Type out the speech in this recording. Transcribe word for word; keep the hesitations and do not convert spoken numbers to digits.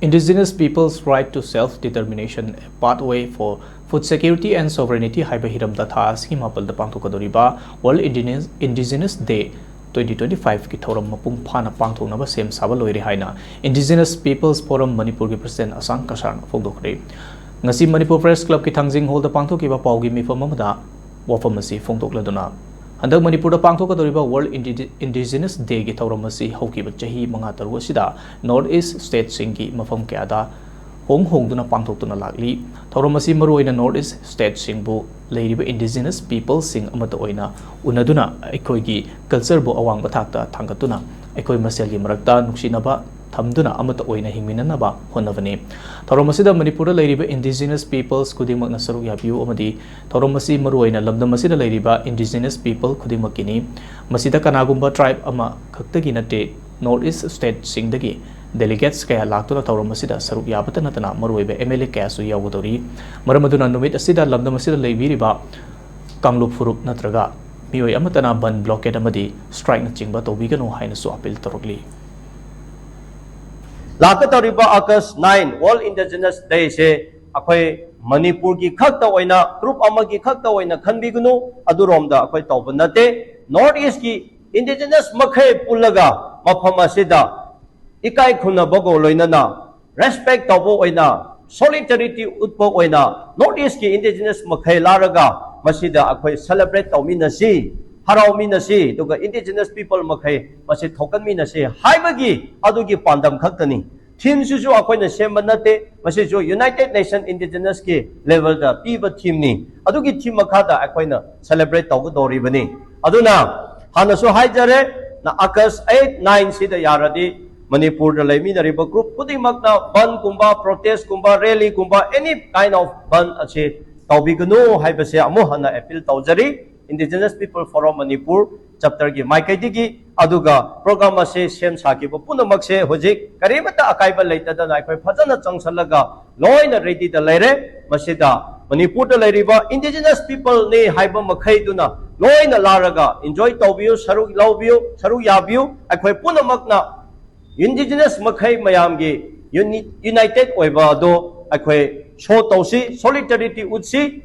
Indigenous People's Right to Self-Determination, A Pathway for Food Security and Sovereignty ꯍꯥꯏꯕ ꯍꯤꯔꯝꯗ ꯊꯥ ꯑꯁꯤꯒꯤ ꯃꯥꯄꯜꯗ ꯄꯥꯡꯊꯣꯛꯀꯗꯧꯔꯤꯕ World Indigenous, Indigenous Day twenty twenty-five ꯀꯤ ꯊꯧꯔꯝ ꯃꯄꯨꯡ ꯐꯥꯅ ꯄꯥꯡꯊꯣꯛꯅꯕ ꯁꯦꯝ ꯁꯥꯕ ꯂꯣꯏꯔꯦ ꯍꯥꯏꯅ Indigenous People's Forum ꯃꯅꯤꯄꯨꯔꯒꯤ President ꯑꯁꯥꯡ ꯀꯁꯥꯔꯅ ꯐꯣꯡꯗꯣꯛꯈ꯭ꯔꯦ꯫ ꯉꯁꯤ ꯃꯅꯤꯄꯨꯔ Press Club ꯀꯤ ꯊꯥꯡꯖꯤꯡ ꯍꯣꯜꯗ ꯄꯥꯡꯊꯣꯛꯈꯤꯕ ꯄꯥꯎꯒꯤ ꯃꯤꯐꯝ ꯑꯃꯗ ꯋꯥꯐꯝ ꯑꯁꯤ ꯐꯣꯡꯗꯣꯛꯂꯗꯨꯅ, ꯍꯟꯗꯛ ꯃꯅꯤꯄꯨꯔꯗ ꯄꯥꯡꯊꯣꯛꯀꯗꯧꯔꯤꯕ World Indi-, Indigenous Day ꯒꯤ ꯊꯧꯔꯝ ꯑꯁꯤ ꯍꯧꯈꯤꯕ ꯆꯍꯤ ꯃꯉꯥ ꯇꯔꯨꯛ ꯑꯁꯤꯗ North East State ꯁꯤꯡꯒꯤ ꯃꯐꯝ ꯀꯌꯥꯗ ꯍꯣꯡ ꯍꯣꯡꯗꯨꯅ ꯄꯥꯡꯊꯣꯛꯇꯨꯅ ꯂꯥꯛꯂꯤ꯫ ꯊꯧꯔꯝ ꯑꯁꯤ ꯃꯔꯨꯑꯣꯏꯅ North East State ꯁꯤꯡꯕꯨ ꯂꯩꯔꯤꯕ Indigenous Peoples ꯁꯤꯡ ꯑꯃꯠꯇ ꯑꯣꯏꯅ ꯎꯅꯗꯨꯅ ꯑꯩꯈꯣꯏꯒꯤ culture ꯕꯨ ꯑꯋꯥꯡꯕ ꯊꯥꯛꯇ ꯊꯥꯡꯒꯠꯇꯨꯅ ꯑꯩꯈꯣꯏ ꯃꯁꯦꯜꯒꯤ ꯃꯔꯛꯇ ꯅꯨꯡꯁꯤꯅꯕ ꯊꯝꯗꯨꯅ ꯑꯃꯠꯇ ꯑꯣꯏꯅ ꯍꯤꯡꯃꯤꯟꯅꯅꯕ ꯍꯣꯠꯅꯕꯅꯤ꯫ ꯊꯧꯔꯝ ꯑꯁꯤꯗ ꯃꯅꯤꯄꯨꯔꯗ ꯂꯩꯔꯤꯕ Indigenous Peoples ꯈꯨꯗꯤꯡꯃꯛꯅ ꯁꯔꯨꯛ ꯌꯥꯕꯤꯌꯨ ꯑꯃꯗꯤ ꯊꯧꯔꯝ ꯑꯁꯤ ꯃꯔꯨꯑꯣꯏꯅ ꯂꯝꯗꯝ ꯑꯁꯤꯗ ꯂꯩꯔꯤꯕ Indigenous People ꯈꯨꯗꯤꯡꯃꯛꯀꯤꯅꯤ꯫ ꯃꯁꯤꯗ ꯀꯅꯥꯒꯨꯝꯕ tribe ꯑꯃꯈꯛꯇꯒꯤ ꯅꯠꯇꯦ, North East State ꯁꯤꯡꯗꯒꯤ delegates ꯀꯌꯥ ꯂꯥꯛꯇꯨꯅ ꯊꯧꯔꯝ ꯑꯁꯤꯗ ꯁꯔꯨꯛ ꯌꯥꯕꯇ ꯅꯠꯇꯅ ꯃꯔꯨꯑꯣꯏꯕ M L A ꯀꯌꯥꯁꯨ ꯌꯥꯎꯒꯗꯧꯔꯤ꯫ ꯃꯔꯝ ꯑꯗꯨꯅ ꯅꯨꯃꯤꯠ ꯑꯁꯤꯗ ꯂꯝꯗꯝ ꯑꯁꯤꯗ ꯂꯩꯕꯤꯔꯤꯕ ꯀꯥꯡꯂꯨꯞ ꯐꯨꯔꯨꯞ ꯅꯠꯇ꯭ꯔꯒ ꯃꯤꯑꯣꯏ ꯑꯃꯠꯇꯅ ꯕꯟ, blockade ꯑꯃꯗꯤ strike ꯅꯆꯤꯡꯕ ꯇꯧꯕꯤꯒꯅꯨ ꯍꯥꯏꯅꯁꯨ appeal ꯇꯧꯔꯛꯂꯤ꯫ ꯂꯥꯛꯀꯗꯧꯔꯤꯕ August nine World Indigenous Day ꯁꯦ ꯑꯩꯈꯣꯏ ꯃꯅꯤꯄꯨꯔꯒꯤ ꯈꯛꯇ ꯑꯣꯏꯅ, group ꯑꯃꯒꯤ ꯈꯛꯇ ꯑꯣꯏꯅ ꯈꯟꯕꯤꯒꯅꯨ꯫ ꯑꯗꯨꯔꯣꯝꯗ ꯑꯩꯈꯣꯏ ꯇꯧꯕ ꯅꯠꯇꯦ꯫ North East ꯀꯤ Indigenous ꯃꯈꯩ ꯄꯨꯜꯂꯒ ꯃꯐꯝ ꯑꯁꯤꯗ ꯏꯀꯥꯏ ꯈꯨꯝꯅꯕꯒ ꯂꯣꯏꯅꯅ respect ꯇꯧꯕ ꯑꯣꯏꯅ, solidarity ꯎꯠꯄ ꯑꯣꯏꯅ North East ꯀꯤ Indigenous ꯃꯈꯩ ꯂꯥꯛꯂꯒ ꯃꯁꯤꯗ ꯑꯩꯈꯣꯏ celebrate ꯇꯧꯃꯤꯟꯅꯁꯤ, ꯍꯔꯥꯎꯃꯤꯟꯅꯁꯤ, ꯑꯗꯨꯒ Indigenous People ꯃꯈꯩ ꯃꯁꯤ ꯊꯣꯛꯍꯟꯃꯤꯟꯅꯁꯤ ꯍꯥꯏꯕꯒꯤ ꯑꯗꯨꯒꯤ ꯄꯥꯟꯗꯝ ꯈꯛꯇꯅꯤ꯫ Theme ꯁꯤꯁꯨ ꯑꯩꯈꯣꯏꯅ ꯁꯦꯝꯕ ꯅꯠꯇꯦ, ꯃꯁꯤꯁꯨ United Nation Indigenous ꯀꯤ level ꯗ ꯄꯤꯕ theme ꯅꯤ꯫ ꯑꯗꯨꯒꯤ theme ꯃꯈꯥꯗ ꯑꯩꯈꯣꯏꯅ celebrate ꯇꯧꯒꯗꯧꯔꯤꯕꯅꯤ꯫ ꯑꯗꯨꯅ ꯍꯥꯟꯅꯁꯨ ꯍꯥꯏꯖꯔꯦ, ꯅ August eight, nine ꯁꯤꯗ ꯌꯥꯔꯗꯤ ꯃꯅꯤꯄꯨꯔꯗ ꯂꯩꯃꯤꯟꯅꯔꯤꯕ group ꯈꯨꯗꯤꯡꯃꯛꯅ ꯕꯟ ꯀꯨꯝꯕ, protest ꯀꯨꯝꯕ, rally ꯒꯨꯝꯕ, any kind of ꯕꯟ ꯑꯁꯤ ꯇꯧꯕꯤꯒꯅꯨ ꯍꯥꯏꯕꯁꯦ ꯑꯃꯨꯛ ꯍꯟꯅ appeal ꯇꯧꯖꯔꯤ꯫ Indigenous People Forum Manipur chapter ꯒꯤ ꯃꯥꯏꯀꯩꯗꯒꯤ꯫ ꯑꯗꯨꯒ program ꯑꯁꯤ ꯁꯦꯝ ꯁꯥꯈꯤꯕ ꯄꯨꯝꯅꯃꯛꯁꯦ ꯍꯧꯖꯤꯛ ꯀꯔꯤꯃꯠꯇ ꯑꯀꯥꯏꯕ ꯂꯩꯇꯗꯅ ꯑꯩꯈꯣꯏ ꯐꯖꯅ ꯆꯪꯁꯜꯂꯒ ꯂꯣꯏꯅ ready ꯗ ꯂꯩꯔꯦ꯫ ꯃꯁꯤꯗ ꯃꯅꯤꯄꯨꯔꯗ ꯂꯩꯔꯤꯕ Indigenous People ꯅꯤ ꯍꯥꯏꯕ ꯃꯈꯩꯗꯨꯅ ꯂꯣꯏꯅ ꯂꯥꯛꯂꯒ enjoy ꯇꯧꯕꯤꯌꯨ, ꯁꯔꯨꯛ ꯂꯧꯕꯤꯌꯨ, ꯁꯔꯨꯛ ꯌꯥꯕꯤꯌꯨ꯫ ꯑꯩꯈꯣꯏ ꯄꯨꯝꯅꯃꯛꯅ Indigenous ꯃꯈꯩ ꯃꯌꯥꯝꯒꯤ United ꯑꯣꯏꯕ ꯑꯗꯣ ꯑꯩꯈꯣꯏ ꯁꯣ ꯇꯧꯁꯤ, solidarity ꯎꯠꯁꯤ꯫